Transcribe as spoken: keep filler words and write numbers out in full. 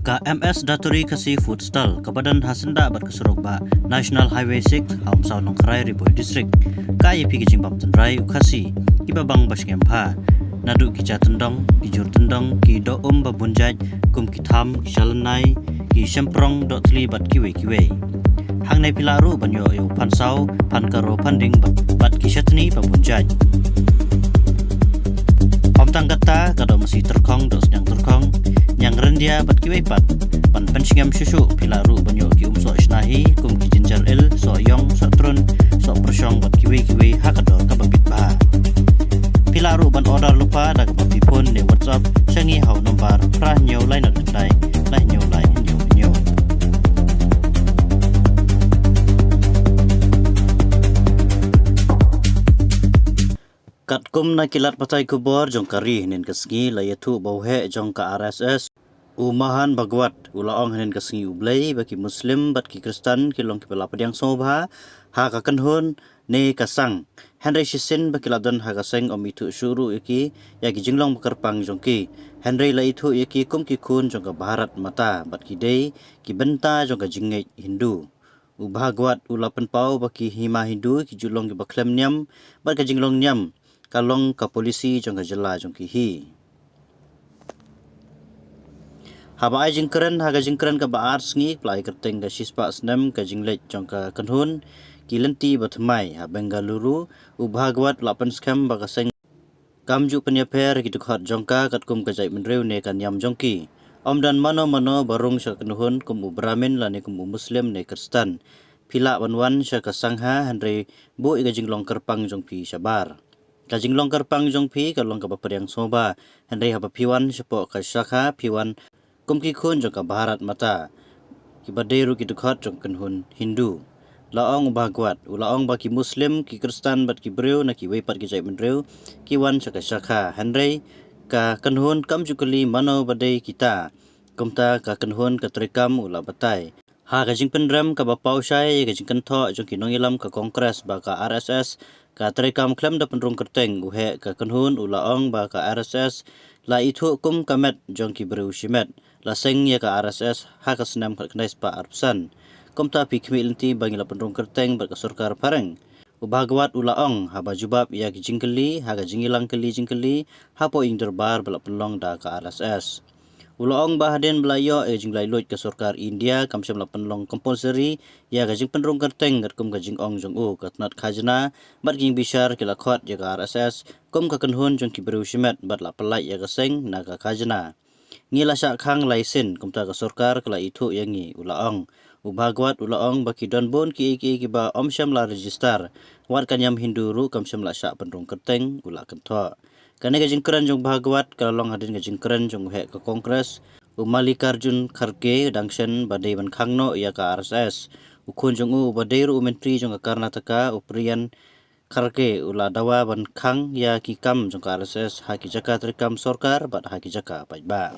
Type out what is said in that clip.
Ka M S Daturi Khasi Food Stall, kaba don ha syndah bad ka surok ba National Highway six, ha Umsaw Nongkharai, Ri Bhoi District, ka ïa phi ka jingbam tynrai u Khasi, kiba bang ba sngewbha. Naduh ki ja tyndong, ki jur tyndong, ki doh um ba bun jait, kum ki tham, ki shalynai, ki shemprong, dohthli bad kiwei kiwei. Hangne phi lah ruh ban ïoh ïa u phan saw, phan karo, phan ding bad, bad ki shatni ba bun jait. Ym tang katta, ka doh masi tyrkhong, doh sniang tyrkhong, niang ryndia bad kiwei pat. Ban pynsngem shuh shuh, phi lah ruh ban ïoh ki um soh shna hi, kum ki ginger ale, soh ïong, soh trun, soh pyrshong bad kiwei kiwei ha ka dor kaba bit bha. Phi lah ruh ban order lypa da kaba phi phone ne WhatsApp sha ngi ha u nombar phra hynñiew lai nod khyndai, lai hynñiew lai hynñiew hynñiew. Katkum na ki lad pathai khubor jong ka ri, hynnin ka sngi la ïathuh ba u heh jong ka R S S, u Mohan Bhagwat, u la ong hynnin ka sngi U Blei ba ki Muslim bad ki Khristan ki long kiba la pdiang sngewbha ha ka kynhun ne ka sang. Hynrei shisien ba ki la don ha ka seng, ym ithuh shuh ruh ïa ki ïa ki jinglong ba kyrpang jong ki. Hynrei la ithuh ïa ki kum ki khun jong ka Bharat Mata bad ki dei ki bynta jong ka jingngeit Hindu. U Bhagwat u la pynpaw ba ki hima Hindu ki ju long kiba khlem niam bad ka jinglong niam ka long ka polisi jong ka jylla jong ki hi. Haba ai jingkren ha ka jingkren kaba ar sngi, ba la ai kyrteng ka shispah snem ka jingleit jong ka kynhun ki lynti ba thymmai ha Bengaluru, u Bhagwat u la pynskhem ba ka seng kam ju pynïapher ki dkhot jong ka katkum ka jaitbynriew ne ka niam jong ki. Ym don mano mano ba rung sha ka kynhun kum u Brahmin lane kum u Muslim ne Khristan. Phi lah ban wan sha ka sangha, hynrei buh ïa ka jinglong kyrpang jong phi shabar. Ka jinglong kyrpang jong phi ka long kaba pdiang sngewbha, hynrei haba phi wan shapoh ka shakha, phi wan kum ki khun jong ka Bharat Mata, kiba dei ruh ki dkhot jong ka kynhun Hindu. La ong u Bhagwat, u la ong ba ki Muslim, ki Khristan bad ki briew na kiwei pat ki jaitbynriew ki wan sha ka shakha, hynrei ka kynhun kam ju kylli mano ba dei kita. Kumta ka kynhun ka treikam u la batai. Ha ka jingpynrem kaba paw shai ïa ka jingkynthoh jong ki nongïalam ka Congress bad ka R S S, ka treikam khlem da pynrung kyrteng, u heh ka kynhun u la ong ba ka R S S la ithuh kum ka met jong ki briew shimet, la seng ïa ka R S S ha ka snem khatkhyndai spah arphew san. Kumta phi khmih lynti ba ngi la pynrung kyrteng bad ka sorkar phareng. U Bhagwat u la ong, haba jubab ïa ki jingkylli ha ka jingïalang kylli jingkylli hapoh ïing dorbar ba la pynlong da ka R S S. U la ong ba hadien ba la ïoh ïa ka jinglaitluid ka sorkar India, kam shym la pynlong compulsory ïa ka jingpynrung kyrteng katkum ka jingong jong u. Ka tnat khajna bad ki ïingbishar ki la khot ïa ka R S S kum ka kynhun jong ki briew shimet bad la pyllait ïa ka seng na ka khajna. Ngi la shah khang lai sien, kumta ka sorkar ka la ithuh ïa ngi, u la ong. U Bhagwat u la ong ba ki don bun kiei kiei kiba ym shym la register, wat ka niam Hindu ruh kam shym la shah pynrung kyrteng, u la kynthoh. Kane ka jingkren jong u Bhagwat ka la long hadien ka jingkren jong u heh ka Congress, u Mallikarjun Kharge, dang shen ba dei ban khang noh ïa ka R S S. U khun jong u uba dei ruh u myntri jong ka Karnataka, u Priyank Kharge, u la dawa ban khang ïa ki kam jong ka R S S ha ki jaka treikam sorkar bad ha ki jaka paidbah.